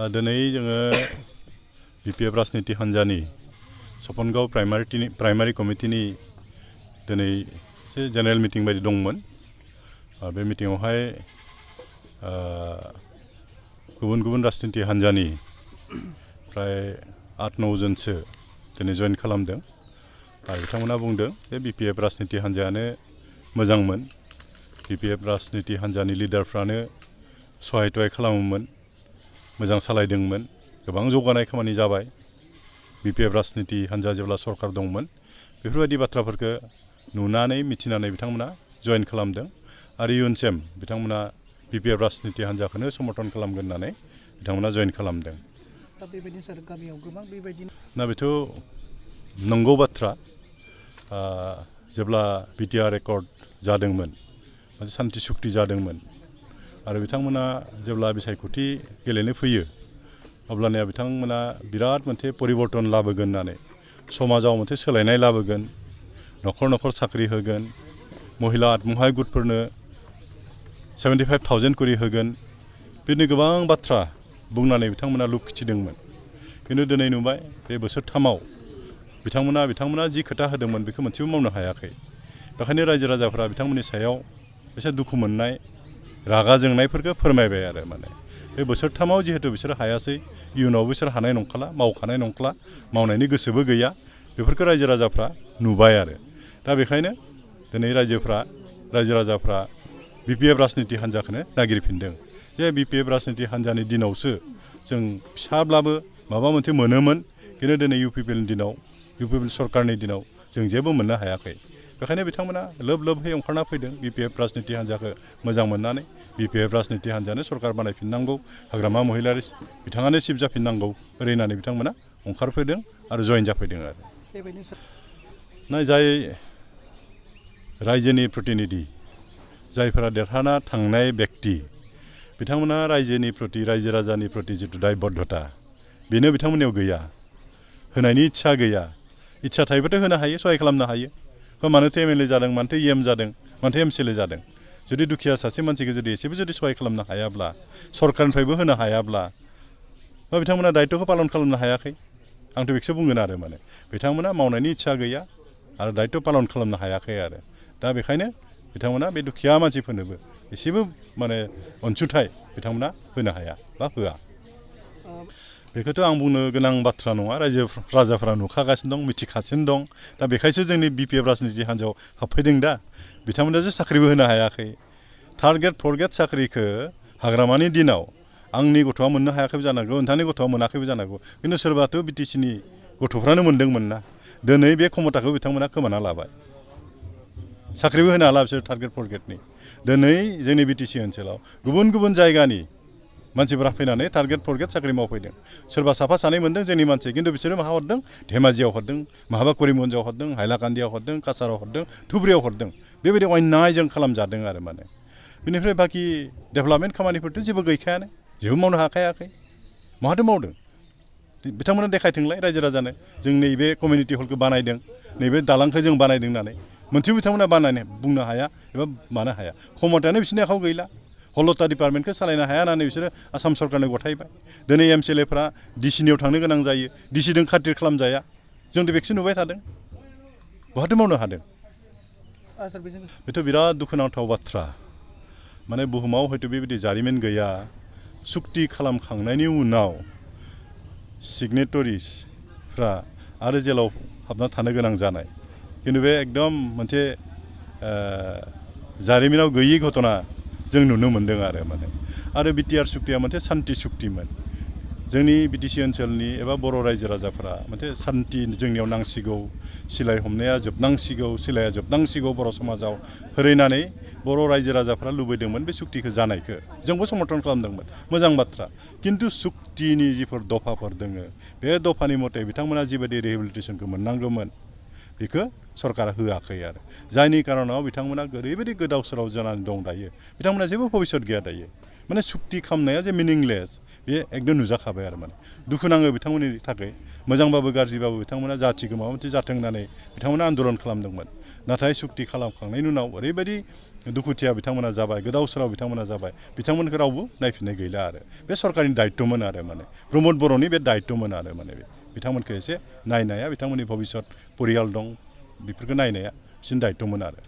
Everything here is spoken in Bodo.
दिनै जोङो बिपिएफ राजनिति हान्जानि चप'नग प्राइमारि कमिटिनि दिनै एसे जेनेरेल मिटिं बायदि दंमोन। बे मिटिंआवहाय गुबुन गुबुन राजनिति हान्जानि प्राय 8-9 जनसो दिनै जइन खालामदों। बिथांमोना बुंदों जे बिपिएफ राजनिति हान्जायानो मोजांमोन, बिपिएफ राजनिति हान्जानि लिडारफ्रानो सहाय थहाय खालामोमोन, मोजां सालायदोंमोन, गोबां जौगानाय खामानि जाबाय। बिपिएफ राजनिति हान्जा जेब्ला सरकार दंमोन बेफोरबायदि बाथ्राफोरखौ नुनानै मिथिनानै बिथांमोना जइन खालामदों आरो इयुनसिम बिथांमोना बिपिएफ राजनिति हान्जाखौनो समर्थन खालामगोन होननानै बिथांमोना जइन खालामदों। दा बेथ' नंगौ बाथ्रा। जेब्ला बिटिआर एकर्ड जादोंमोन, मोनसे सान्थि सुक्ति जादोंमोन आरो बिथांमोना जेब्ला बिसायख'थि गेलेनो फैयो अब्लानिया बिथांमोना बिराद मोनसे परिबर्तन लाबोगोन होननानै, समाजाव मोनसे सोलायनाय लाबोगोन, न'खर न'खर साख्रि होगोन, महिला आत्महाय गुटफोरनो 75,000 करि होगोन, बिदिनो गोबां बाथ्रा बुंनानै बिथांमोना लुक खिथिदोंमोन। खिन्थु दिनै नुबाय बे बोसोरथामाव बिथांमोना जि खोथा होदोंमोन बेखौ मोनसेबो मावनो हायाखै। बेखायनो रायजो राजाफ्रा बिथांमोननि सायाव एसे दुखु मोननाय, रागा जोंनायफोरखौ फोरमायबाय आरो माने बे बोसोरथामाव जिहेतु बिसोर हायासै, इयुनाव बिसोर हानाय नंखाला, मावखानाय नंखाला, मावनायनि गोसोबो गैया, बेफोरखौ रायजो राजाफ्रा नुबाय आरो। दा बेखायनो दिनै रायजो राजाफ्रा बिपिएफ राजनिति हान्जाखौनो नागिरफिनदों। जे बिपिएफ राजनिति हान्जानि दिनावसो जों फिसाब्लाबो माबा मोनसे मोनोमोन, खिन्थु दिनै इउपिपिएल सरकारनि दिनाव जों जेबो मोननो हायाखै। बेखायनो बिथांमोना लोब लोबहै ओंखारना फैदों बिपिएफ राजनिति हान्जाखौ मोजां मोननानै। बिपिएफ राजनिति हान्जायानो सरकार बानायफिननांगौ, हाग्रामा महिलारि बिथाङानो चिफ जाफिननांगौ ओरै होननानै बिथांमोना ओंखारफैदों आरो जइन जाफैदों आरो। जाय रायजोनि प्रतिनिधि, जायफोरा देरहाना थांनाय बेक्ति, बिथांमोना रायजोनि प्रति, रायजो राजानि प्रति जिथु दायबद्धता बेनो बिथांमोननियाव गैया, होनायनि इच्छा गैया। इच्छा थायोबाथ' होनो हायो, सहाय खालामनो हायो। मानोथो एमएलए जादों, मानोथो इएम जादों, मानोथो एमसिएलए जादों। जुदि दुखिया सासे मानसिखौ जुदि एसेबो जुदि सहाय खालामनो हायाब्ला, सरकारनिफ्रायबो होनो हायाब्ला, बिथांमोना दायित्वखौ पालन खालामनो हायाखै। आंथ' बेखौसो बुंगोन आरो माने बिथांमोना मावनायनि इच्छा गैया आरो दायित्व पालन खालामनो हायाखै आरो। दा बेखायनो बिथांमोना बे दुखिया मानसिफोरनोबो एसेबो माने अनसुंथाइ बिथांमोना होनो हाया बा होआ। बेखौथ' आं बुंनो गोनां बाथ्रा नङा, रायजो राजाफ्रा नुखागासिनो दं, मिथिगासिनो दं। दा बेखायसो जोंनि बिपिएफ राजनिति हान्जायाव हाबफैदों। दा बिथांमोनासो साख्रिबो होनो हायाखै। टार्गेट फरगेट साख्रिखौ हाग्रामानि दिनाव आंनि गथ'आ मोननो हायाखैबो जानांगौ, नोंथांनि गथ'आ मोनाखैबो जानांगौ, खिन्थु सोरबाथ' बिटिसिनि गथ'फ्रानो मोन्दोंमोन ना। दिनै बे क्षमताखौ बिथांमोना खोमाना लाबाय, साख्रिबो होनो हाला बिसोर टार्गेट फरगेटनि। दिनै जोंनि बिटिसि ओनसोलाव गुबुन गुबुन जायगानि मानसिफ्रा फैनानै टार्गेट फरगेट साख्रि मावफैदों। सोरबा साफा सानै मोन्दों जोंनि मानसि, खिन्थु बिसोरो माहा हरदों, धेमाजियाव हरदों, माहाबा करिमगन्जआव हरदों, हाइलाकान्दियाव हरदों, काछाराव हरदों, धुब्रियाव हरदों। बेबायदि अन्यायजों खालामजादों आरो माने। बेनिफ्राय बाखि डेभेलपमेन्ट खामानिफोरथ' जेबो गैखायानो, जेबो मावनो हाखायाखै। माहाथो मावदों बिथांमोना देखायथोंलाय रायजो राजानो, जों नैबे कमिउनिटि हलखौ बानायदों, नैबे दालांखौ जों बानायदों होननानै मोनसेबो बिथांमोना बानायनो बुंनो हाया एबा मानो हाया। क्षमतायानो बिसोरनि आखायाव गैला। हलता डिपार्टमेन्टखौ सालायनो हाया होननानै बिसोरो आसाम सरकारनो गथायबाय। दिनै एमसिएलएफ्रा डिसिनियाव थांनो गोनां जायो, डिसिजों खाथिर खालामजाया। जोंथ' बेखौसो नुबाय थादों, बहाथो मावनो हादों। बेथ' बिराद दुखुनांथाव बाथ्रा। माने बुहुमाव हयथ' बेबायदि जारिमिन गैया, सुक्ति खालामखांनायनि उनाव सिगनेटरिसफ्रा आरो जेलाव हाबना थानो गोनां जानाय। खिन्थु बे एकदम मोनसे जारिमिनाव गैयि घटना जों नुनो मोन्दों आरो माने। आरो बिटिआर सुक्तिया मोनसे सान्थि सुक्तिमोन। जोंनि बिटिसि ओनसोलनि एबा बर' रायजो राजाफ्रा मोनसे सान्थि जोंनियाव नांसिगौ, सिलाय हमनाया जोबनांसिगौ, सिलाया जोबनांसिगौ बर' समाजाव होरैनानै बर' रायजो राजाफ्रा लुबैदोंमोन बे सुक्तिखौ जानायखौ। जोंबो समर्थन खालामदोंमोन, मोजां बाथ्रा। खिन्थु सुक्तिनि जिफोर दफाफोर दङ, बे दफानि मथे बिथांमोना जिबायदि रिहेबिलिटेसनखौ मोननांगौमोन बेखौ सरकारा होआखै आरो। जायनि कारनाव बिथांमोना ओरैबायदि गोदाव सोराव जानानै दं दायो। बिथांमोना जेबो भबिष्यत गैया दायो। माने सुक्ति खालामनाया जे मिनिंलेस बे एकदम नुजाखाबाय आरो माने। दुखु नाङो बिथांमोननि थाखाय, मोजांबाबो गाज्रिबाबो बिथांमोना जाथिखौ माबा मोनसे जाथों होननानै बिथांमोना आन्दलन खालामदोंमोन। नाथाय सुक्ति खालामखांनायनि उनाव ओरैबायदि दुखुथिया बिथांमोना जाबाय गोदाव सोराव बिथांमोना जाबाय बिथांमोनखौ रावबो नायफिननाय गैला आरो बे सरकारनि दायित्वमोन आरो माने प्रमद बर'नि बे दायित्वमोन आरो माने बिथांमोनखौ एसे नायनाया बिथांमोननि भबिष्यत परियाल दं बेफोरखौ नायनाया बिसोरनि दायित्वमोन आरो